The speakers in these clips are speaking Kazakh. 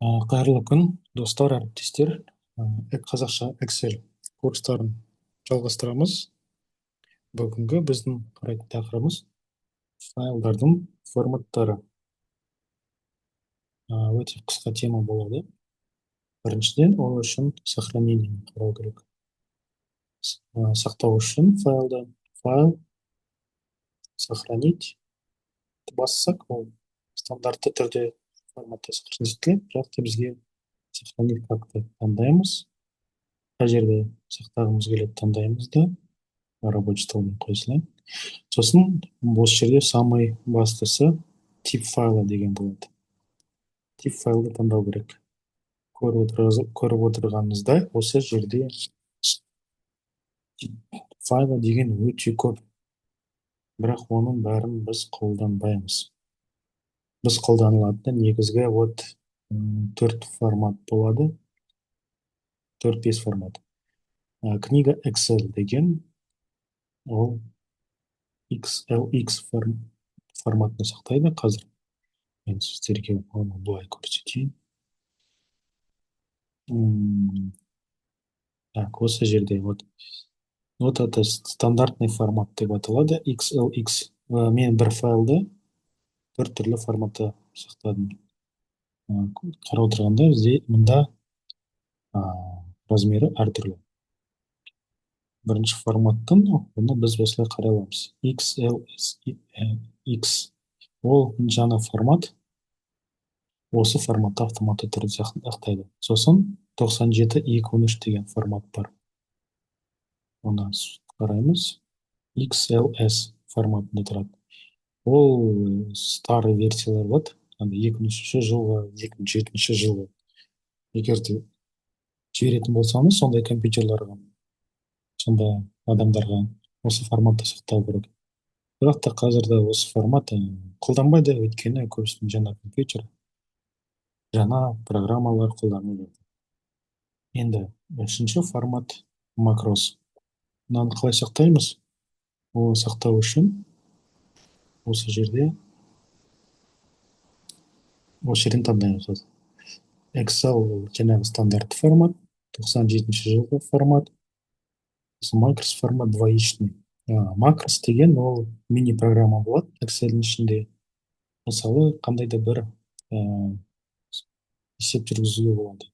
Қайырлы күн, достар, әріптестер! Қазақша Excel курстарын жалғастырамыз. Бүгінгі біздің қарайтын тақырыбымыз — файлдардың форматтары. Өте қысқа тема болады. Біріншіден, ол үшін сохранение қарау керек. Сақтау үшін файлды «Файл», «Сохранить» бассақ, ол стандартты түрде форматта сохранить етіледі, бірақ та бізге «Сохранить как» таңдаймыз. Қай жерде сақтағымыз келеді, таңдаймыз да, рабочий столмен қоя салайын. Сосын осы жерде самый бастысы «Тип файла» деген болады. Тип файлды таңдау керек. Көріп отырғаныңыздай, осы жерде «Тип файла» деген өте көп, бірақ оның бәрін біз қолданбаймыз. Біз қолданылатын негізгі вот төрт формат болады, төрт бес формат. Книга Excel деген, ол XLX форматында сақтайды. Қазір мен сіздерге оны былай көрсетейін. Так, осы жерде вот это стандартный формат деп аталады, XLX. Мен бір файлды төрт түрлі форматта сақтадым. Қарап отырғанда, бізде мында размері әртүрлі. Бірінші форматтың, оны біз осылай қарай аламыз: XLSX. Ол жаңа формат, осы форматта автоматты түрде сақтайды. Сосын 97 213 деген формат бар, оны қараймыз. XLS форматында тұрады. Ол старый версиялар болады, андай 2003 жылғы, 2007 жылғы. Егер де жіберетін болсаңыз сондай компьютерларға, сондай адамдарға, осы форматта сақтау керек. Бірақ та қазір де осы формат қолданбайды, өйткені көбісінің жаңа компьютер, жаңа программалар қолданылады. Енді үшінші формат — макрос. Мынаны қалай сақтаймыз? Ол сақтау үшін осы жерде, осы жерден таңдаймыз. Excel ол жаңағы стандартты формат, 97-жылғы формат. Сосын макрос формат, двоичный. Макрос деген ол мини программа болады Excelдің ішінде. Мысалы, қандай да бір есеп жүргізуге болады.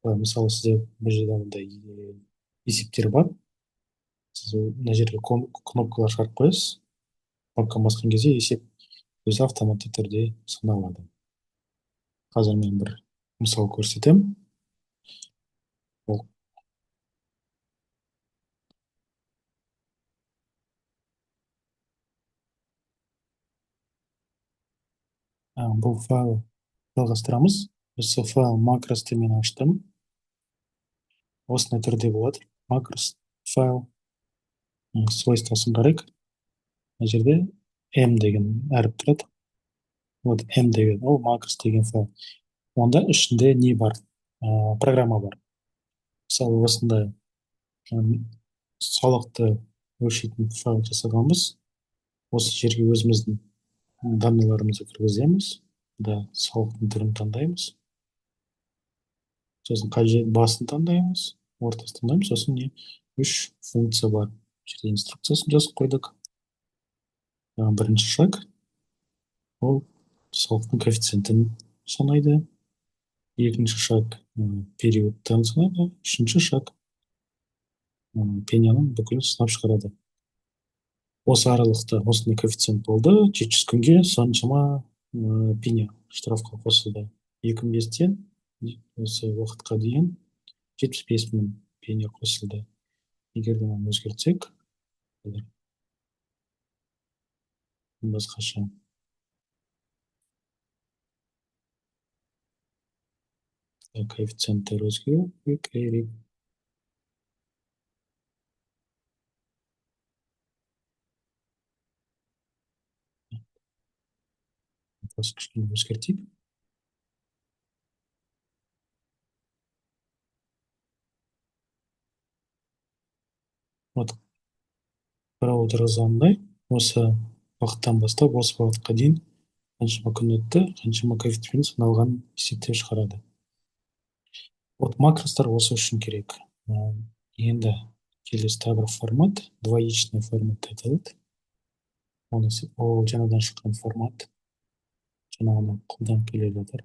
Мысалы, сізде бұл жерде мындай есептер бар, сіз мына жерге кнопкалар шығарып қоясыз. Кнопканы басқан кезде есеп өзі автоматты түрде саналады. Қазір мен бір мысал көрсетемін. Ол бұл файл, жалғастырамыз. Осы файл макросты мен аштым, осындай түрде болады макрос файл. Свойствосын қарайық. Мына жерде М деген әріп тұрады. Вот М деген ол макрос деген файл. Онда ішінде не бар? Программа бар. Мысалы, осындай салықты өлшейтін файл жасағанбыз. Осы жерге өзіміздің данныйларымызды кіргіземіз да, салықтың түрін таңдаймыз, сосын қай жер басын таңдаймыз, ортасын таңдаймыз. Сосын не, үш функция бар. Бұл жерде инструкциясын жазып қойдық. Бірінші шаг ол салықтың коэффициентін санайды, екінші шаг периодтан санайды, үшінші шаг пеняның бүкілін санап шығарады. Осы аралықта осындай коэффициент болды, 700 күнге соншама пеня штрафқа қосылды, 2005-тен осы уақытқа дейін 75 000 пеня қосылды. Егер де мынаны өзгертсек, қазір басқаша коэффициенттер өзгеру керек. Осы кішкене өзгертейік. Вот, қарап отырғызғандай, осы уақыттан бастап осы уақытқа дейін Қаншама күн өтті, қаншама коэффициентпен саналған есептеп шығарады. Вот макростар осы үшін керек. Енді келесі тағы бір формат, двоичный формат деп аталады. Ол жаңадан шыққан формат, жаңа ғана қолданып келе жатыр.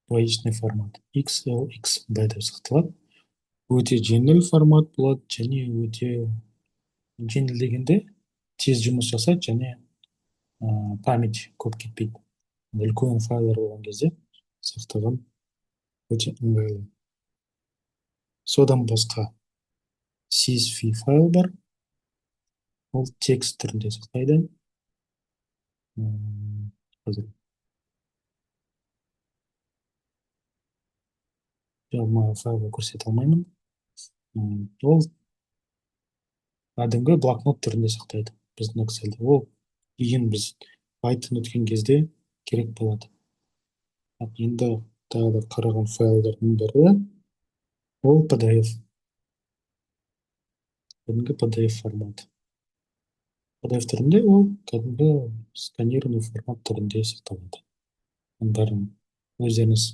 Двоичный формат XLXB деп сақталады. Өте жеңіл формат болады және өте жеңіл дегенде, тез жұмыс жасайды және память көп кетпейді. Үлкен файлдар болған кезде сақтаған өте ыңғайлы. Содан басқа CSV файл бар, ол текст түрінде сақтайды. Қазір файлға көрсете алмаймын. Ол кәдімгі блокнот түрінде сақтайды біздің Excel-де. Ол кейін біз Python өткен кезде керек болады. Енді тағы да қараған файлдардың бірі ол PDF, кәдімгі PDF формат. PDF түрінде, ол кәдімгі сканированный формат түрінде сақталады. Оның бәрін өздеріңіз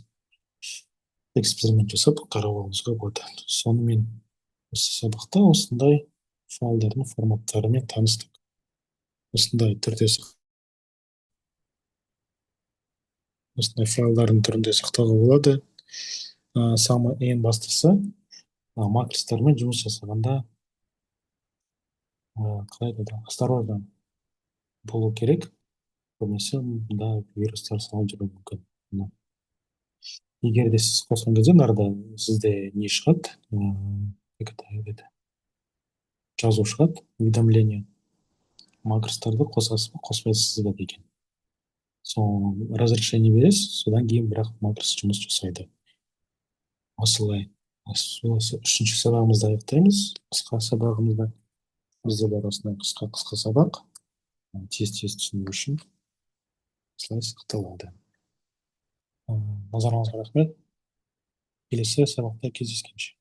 эксперимент жасап қарап алуыңызға болады. Сонымен, осы сабақта осындай файлдардың форматтарымен таныстық. Осындай түрде, осындай файлдардың түрінде сақтауға болады. Самый ең бастысы, макростармен жұмыс жасағанда, қалай айтады, осторожно болу керек. Көбінесе мұнда вирустар салып жүруі мүмкін. Егер де сіз қосқан кезде, мынарда сізде не шығады, как это, жазу шығады, уведомление: макростарды қосасыз ба, қоспайсыз ба деген. Сол разрешение бересіз, содан кейін бірақ макрос жұмыс жасайды. Осылай осы үшінші сабағымызды аяқтаймыз. Қысқа сабағымызды, бізде бар осындай қысқа қысқа сабақ, тез тез түсіну үшін осылай сақталады. Назарыңызға рахмет, келесі сабақта кездескенше.